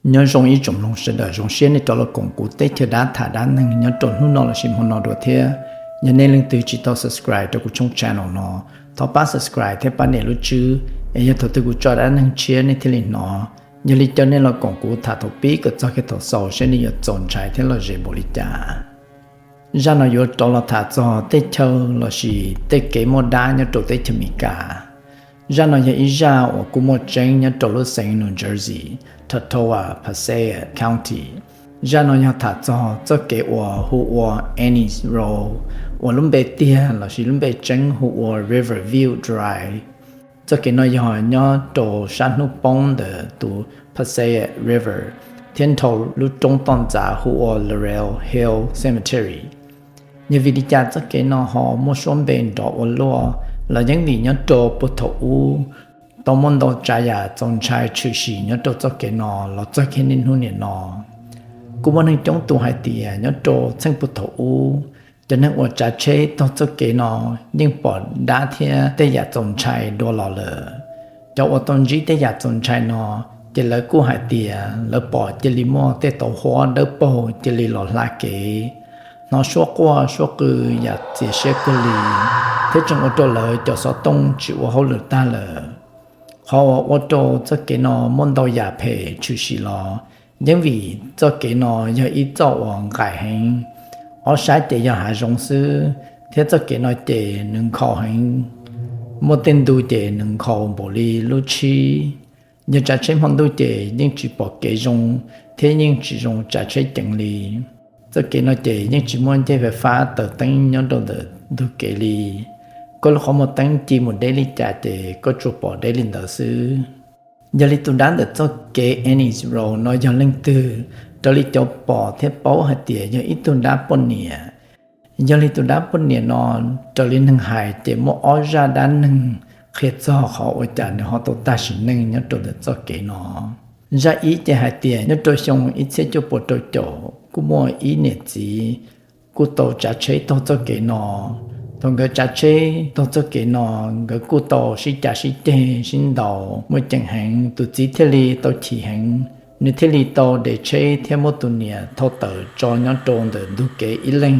Nyob zoo ib tsoom mloog sawv daws, zoo siab nej rov los koom kuv Teb Chaws Dab tham dab neeg nyob rau hnub no lossis hmo no dua thiab. Yog nej leej twg tsis tau subscribe rau kuv tshooj channel no, thov pab subscribe thiab pab nias lub tswb es yog thaum twg kuv tso dab neeg tshiab nej thiaj li hnov. Yog li caw nej los koom kuv tham thaum pib kom txog kiag thaum xaus seb nej yuav txaus ntshai thiab lom zem npaum li cas. Zaj no yuav rov los tham txog tej chaw lossis tej kev muaj dab nyob rau teb chaws Amelikas. Zaj no yog ib zaj uas kuj muaj tseeb nyob rau lub xeev New Jersey, Etowah, Passaic County. Zaj no yog tham txog txoj kev uas hu ua Annie's Road, uas lub npe tiag lossis lub npe tseeb hu ua Riverview Drive. Txoj kev no yog nyob rau sab hnub poob ntawm tus Passaic River thiab nrhau lub roob toj ntxas hu ua Laurel Hill Cemetery. Yog vim li cas txoj kev no ho muaj suab npe nrov ua luaj los yeej vim nyob rau puag thaum ub tau muaj ntau tsav yam txaus ntshai tshwm sim nyob rau txoj kev no los txog kiag niaj hnub niam no. Kuj muaj neeg coob tus hais tias nyob rau txheej puag thaum ub, cov neeg uas tsav tsheb taug txoj kev no yeej pom dab thiab tej yam txaus ntshai dua los lawm. Cov uas tau ntsib tej yam txaus ntshai no, ces lawv kuj hais tias lawv pom cia li muaj tej tauv huab dawb paug cia li los hla kev, hnov suab quaj suab qw yam txias siab kawg li, thiab tseem ua rau lawv cov xov tooj tsis ua hauj lwm tag lawm. Qhov uas ua rau txoj kev no muaj ntau yam phem tshwm sim los yeej vim txoj kev no yog ib txoj uas nqaim heev, ob sab ces yog hav zoov xwb, thiab txoj kev no ces nws nkhaus heev, muaj tej ntu ces nws nkhaus npaum li lub tshib. Yog tsav tsheb hmo ntuj ces yeej tsis pom kev zoo thiab yeej tsis zoo tsav tsheb ceev li. Txoj kev no ces yeej tsis muaj ncej fais fab taws teeb nyob rau ntawm ntug kev li. Koj lub qhov muag teeb ci mus deb li cas ces koj tsuas pom deb li ntawd xwb. Yog li tus dab ntawm txoj kev Annie's Road no yog leej twg? Raws li cov pom thiab paub hais tias yog ib tug dab poj niam. Yog li tus dab poj niam no, raws li neeg hais ces muaj ob zaj dab neeg qhia txog qhov ua cas nws ho tau tag sim neej nyob rau ntawm txoj kev no. Zaj ib ces hais tias nyob rau xyoo ib txhiab cuaj puas rau caum kuj muaj ib niam txiv kuj tau tsav tsheb taug txoj kev no. Thaum nkawd tsav tsheb taug txoj kev no, nkawd kuj tau sib cav sib ceg sib ntaus muaj ceem heev, tus txiv thiaj li tau chim heev, nws thiaj li tau de tsheb thiab muab tus niam thauj tawm tso nyob rau ntawm ntug kev ib leeg.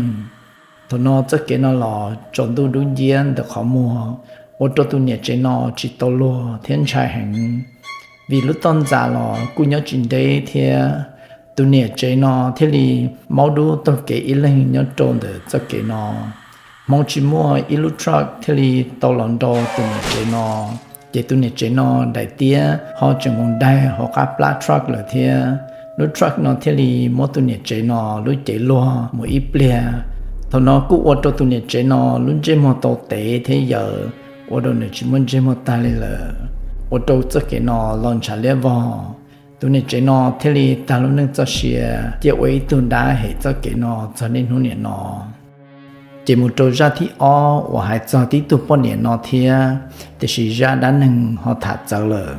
Thaum no txoj kev no los tsaus ntuj dub nciab ntawm qhov muag, ua rau tus niam tsev no tsis tau luag thiab ntshai heev, vim lub toj ntxas los kuj nyob tsis deb thiab. Tus niam tsev no thiaj li maub dub taug kev ib leeg nyob rau ntawm txoj kev no. Hmoov tsis muaj ib lub truck thiaj li tau los nrau tus niam tsev no, ces tus niam tsev no daim tiab ho tseem mus daig hauv qab plab truck lawm thiab. Lub truck no thiaj li muab tus niam tsev no lub cev luag mus ib pliag. Thaum no kuj ua rau tus niam tsev no lub ntsej muag tau tev thiab yaws, ua rau nws tsis muaj ntsej muag tag li lawm, ua rau txoj kev no los ntshav liab vog. Tus niam tsev no thiaj li tag lub neej txoj sia, cia ua ib tug dab hem txoj kev no txog niaj hnub niam no. Ces mus rau zaj thib ob uas hais txog tib tug poj niam no thiab, tiam sis zaj dab neeg ho tham txawv lawm.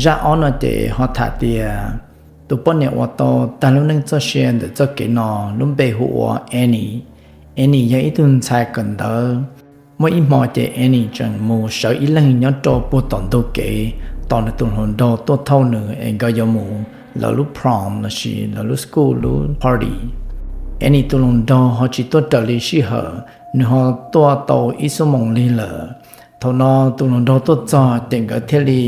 Zaj ob no ces ho tham tias tus poj niam uas tau tag lub neej txoj sia ntawm txoj kev no lub npe hu ua Annie. Annie yog ib tug ntxhais kawm ntawv. Muaj ib hmo ces Annie tseem mus sawv ib leeg nyob rau puag tom ntug kev, tos nws tus hluas nraug tuaj thauj nws es nkawd yuav mus lawv lub prom lossis lawv lub school lub party. Annie tus hluas nraug ho tsis tuaj raws li sij hawm, nws ho tuaj tau ib xuab moos li lawm. Thaum no tus hluas nraug tuaj txog ces nkawd thiaj li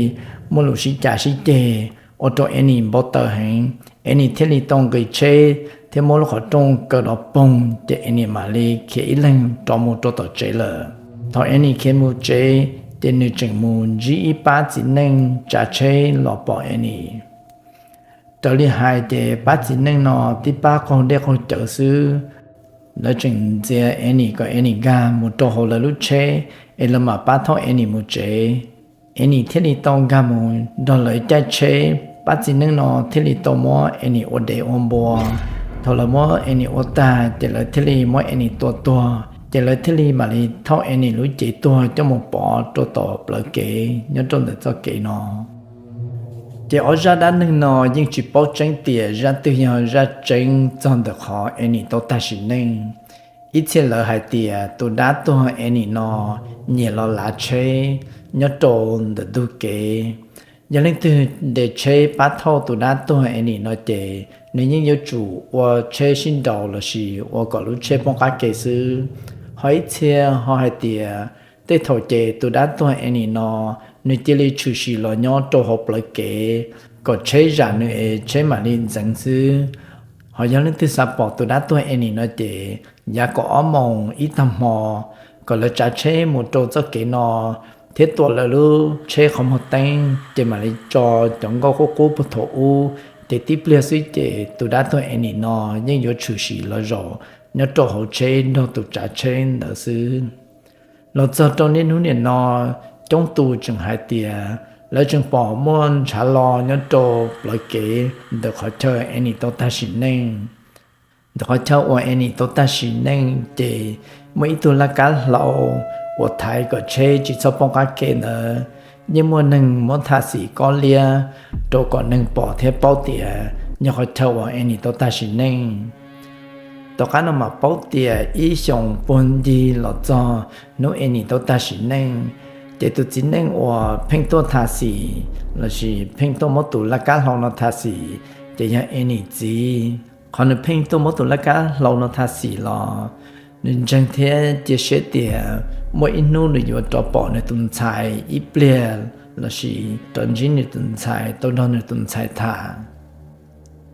muaj lus sib cav sib ceg, ua rau Annie npau taws heev. Annie thiaj li tau nqis tsheb thiab muab lub qhov rooj kaw dov poog, ces Annie mam li khiav ib leeg rov mus rau tom tsev lawm. Thaum Annie khiav mus tsev, ces nws tseem mus ntsib ib pab txiv neej tsav tsheb los pom Annie. Raws li hais ces pab txiv neej no tib pab qaug dej qaug cawv xwb. Lawv tseem ntxias Annie kom Annie nkag mus rau hauv lawv lub tsheb es lawv mam pab thauj Annie mus tsev. Annie thiaj li tau nkag mus nrog lawv caij tsheb. Pab txiv neej no thiaj li tau muab Annie ua dev ua npua. Thaum lawv muab Annie ua tag ces lawv thiaj li muab Annie tua tuag, ces lawv thiaj li mam li thauj Annie lub cev tuag coj mus pov rau tom plawv kev nyob rau ntawm txoj kev no. Ces ob zaj dab neeg no yeej tsis paub tseeb tias zaj twg yog zaj tseeb txog ntawm qhov Annie tau tag sim neej. Ib txhia lawv hais tias tus dab tuag Annie no nyiam los lav tsheb nyob rau ntawm ntug kev. Yog leej twg ntes tsheb pab thauj tus dab tuag Annie no ces nws yeej yuav tsum ua tsheb sib nraus lossis ua kom lub tsheb poob qab ke xwb. Ho ib txhia ho hais tias tej thaum ces tus dab tuag Annie no nws cia li tshwm sim los nyob rau hauv plawv kev kom tsheb zam nws es tsheb mam li ntxeev xwb. Ho yog leej twg xav pom tus dab tuag Annie no ces yav kaum ob moos ib tag hmo kom lawv tsav tsheb mus rau txoj kev no thiab tua lawv lub tsheb qhov muag teeb ces mam li tso cov nkauj qub qub puag thaum ub, ces tib pliag xwb ces tus dab tuag Annie no yeej yuav tshwm sim los zaum nyob rau hauv tsheb nrog tus tsav tsheb ntawd xwb. Los txog rau niaj hnub niam no, coob tus tseem hais tias lawv tseem pom muaj ntshav lo nyob rau plawv kev ntawm qhov chaw Annie tau tag sim neej. Ntawm qhov chaw uas Annie tau tag sim neej ces muaj ib tug laj kab hlau uas thaiv kom tsheb tsis txhob poob qab ke ntawd, yeej muaj neeg muab tham xim kob liab rau kom neeg pom thiab paub tias yog qhov chaw uas Annie tau tag sim neej. Tom qab no mam paub tias ib xyoos puag ncig los txog hnub Annie tau tag sim neej, ces tus txiv neej uas pheej tuaj tham xim lossis pheej tuaj muab tus laj kab hlau no tham xim ces yog Annie txiv. Qhov nws pheej tuaj muab tus laj kab hlau no tham xim los nws ntseeg thiab cia siab tias muaj ib hnub nws yuav rov pom nws tus ntxhais ib pliag lossis rov ntsib nws tus ntxhais tau nrog nws tus ntxhais tham.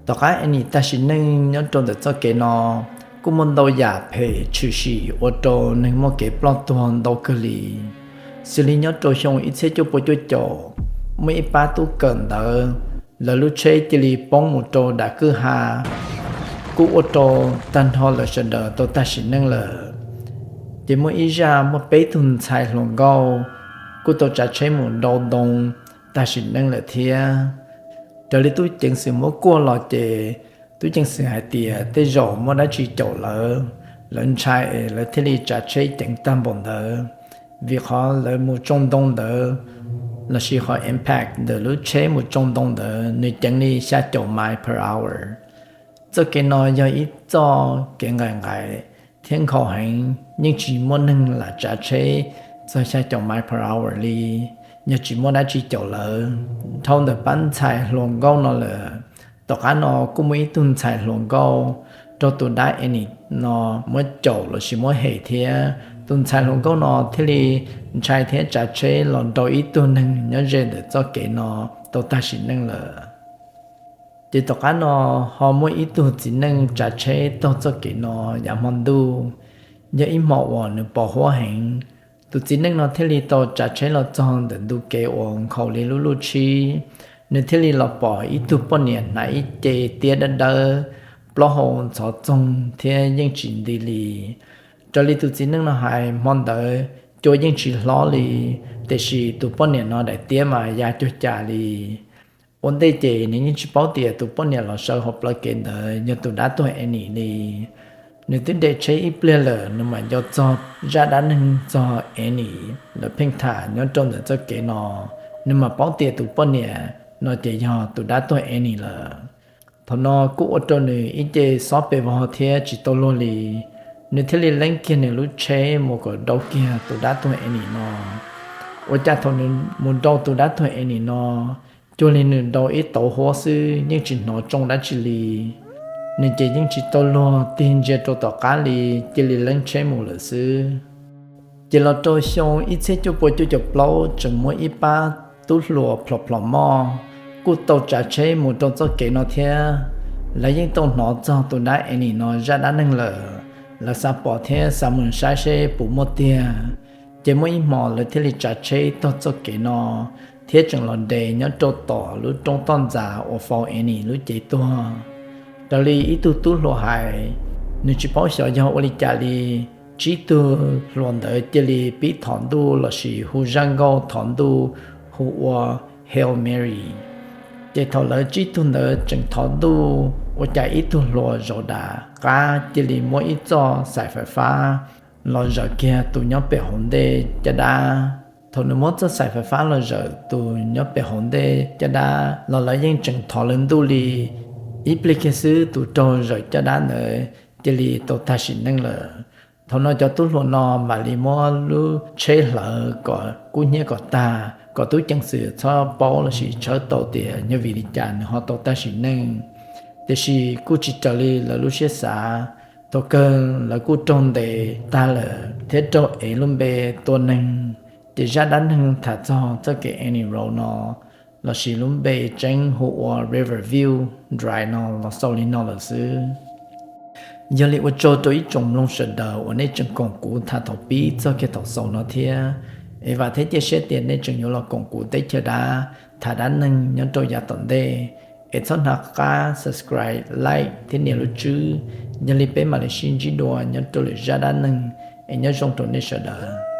Tom qab Annie tag sim neej nyob rau ntawm txoj kev no, kuj muaj ntau yam phem tshwm sim ua rau neeg muaj kev ploj tuag ntau kawg li. Xws li nyob rau xyoo ib txhiab cuaj pua cuaj caum, muaj ib pab tub kawm ntawv, lawv lub tsheb cia li poob mus rau dav kwj ha, kuj ua rau tag nrho lawv sawv daws tau tag sim neej lawm. Ces muaj ib zaj muaj peb tug ntxhais hluas nkauj kuj tau tsav tsheb mus nrau ntoo tag sim neej lawm thiab. Raws li tub ceev xwm muab kuaj los ces tub ceev xwm hais tias tej zaum muaj dab tsi caum lawv, lawv ntshai es lawv thiaj li tsav tsheb ceev tag npaum ntawd, vim qhov lawv mus tsoo ntoo ntawd lossis qhov impact ntawm lub tsheb mus tsoo ntoo ntawd nws ceev li xya caum mile per hour. Txoj kev no yog ib txoj kev nqaim nqaim thiab nkhaus heev, yeej tsis muaj neeg lam tsav tsheb txog xya caum mile per hour li, yog tsis muaj dab tsi caum lawv. Dhau ntawm pab ntxhais hluas nkauj no lawm, tom qab no kuj muaj ib tug ntxhais hluas nkauj raug tus dab Annie no muab caum lossis muab hem thiab. Tus ntxhais hluas nkauj no thiaj li ntshai thiab tsav tsheb los nrau ib tug neeg nyob ze ntawm txoj kev no tau tag sim neej lawm. Ces tom qab no ho muaj ib tug txiv neej tsav tsheb taug txoj kev no yav hmo ntuj, yog ib hmo uas nws pos huab heev. Tus txiv neej no thiaj li tau tsav tsheb los txog ntawm ntu kev uas nkhaus li lub luj tshib, nws thiaj li los pom ib tug poj niam hnav ib ce tiab dawb dawb, plaub hau ntxhov txoog thiab yeej tsis nti li. Raws li tus txiv neej no hais, hmo ntawd cua yeej tsis hlob li, tiam sis tus poj niam no daim tiab mas ya cuag cas li. Ua ntej ces nws yeej tsis paub tias tus poj niam los sawv hauv plawv kev ntawd yog tus dab tuag Annie li. Nws twb de tsheb ib pliag lawm nws mam nco txog zaj dab neeg txog Annie lawv pheej tham nyob rau ntawm txoj kev no, nws mam paub tias tus poj niam no ces yog tus dab tuag Annie lawm. Thaum no kuj ua rau nws ib ce xob pes vog thiab tsis tau luag li. Nws thiaj li leeb kiag nws lub tsheb mus kom nrau kiag tus dab tuag Annie no. Ua cas thaum nws mus nrau tus dab tuag Annie no, cuag li nws nrau ib tauv huab xwb, yeej tsis hnov tsoo dab tsi li. Nws ces yeej tsis tau luag, tig ntsia rau tom qab li, cia li leeb tsheb mus lawm xwb. Ces los rau xyoo ib txhiab cuaj pua cuaj caum plaub tseem muaj ib pab tub hluas plhom plhom moj kuj tau tsav tsheb mus rau txoj kev no thiab. Lawv yeej tau hnov txog tus dab Annie no zaj dab neeg lawm, lawv xav pom thiab xav mus saib seb puas muaj tiag. Ces muaj ib hmos lawv thiaj li tsav tsheb taug txoj kev no thiab tseem los nres nyob rau tom lub roob toj ntxas uas faus Annie lub cev tuag. Raws li ib tug tub hluas hais, nws tsis paub xyov yog ua li cas li, tsib tug hluas ntawd cia li pib thov ntuj lossis hu zaj nkauj thov ntuj, hu ua Hail Mary. Ces thaum lawv tsib tug ntawd tseem thov ntuj, ua cas ib tug hluas zaum dam qab cia li muab ib txoj xaim fais fab los zawm kiag tus nyob pem hauv ntej caj dab. Thaum nws muab txoj xaim fais fab los zawm tus nyob pem hauv ntej caj dab los lawv yeej tseem thov lawv ntuj li. Ib pliag kiag xwb tus raug zawm caj dab ntawd cia li tau tag sim neej lawm. Thaum no cov tub hluas no mam li muab lub tsheb hlawv kom kub hnyiab kom tag, kom tub ceev xwm txhob paub lossis tshawb tau tias yog vim li cas nws ho tau tag sim neej. Tiam sis kuj tsis raws li lawv lub siab xav, thaum kawg lawv kuj raug ntes tag lawm thiab raug ev lub npe tua neeg. Ces zaj dab neeg tham txog txoj kev Annie Road no, lossis lub npe tseeb hu ua Riverview Drive no los xaus li no lawm xwb. Yog li ua tsaug rau ib tsoom mloog sawv daws uas nej tseem koom kuv tham thaum pib txog kiag thaum xaus no thiab. Es vam thiab cia siab tias nej tseem yuav los koom kuv teb chaws dab, tham dab neeg nyob rau yav tom ntej. Es txhob hnav qab subscribe, like thiab nias lub tswb, yog li peb mam li sib ntsib dua nyob rau lwm zaj dab neeg. Es nyob zoo rau nej sawv daws.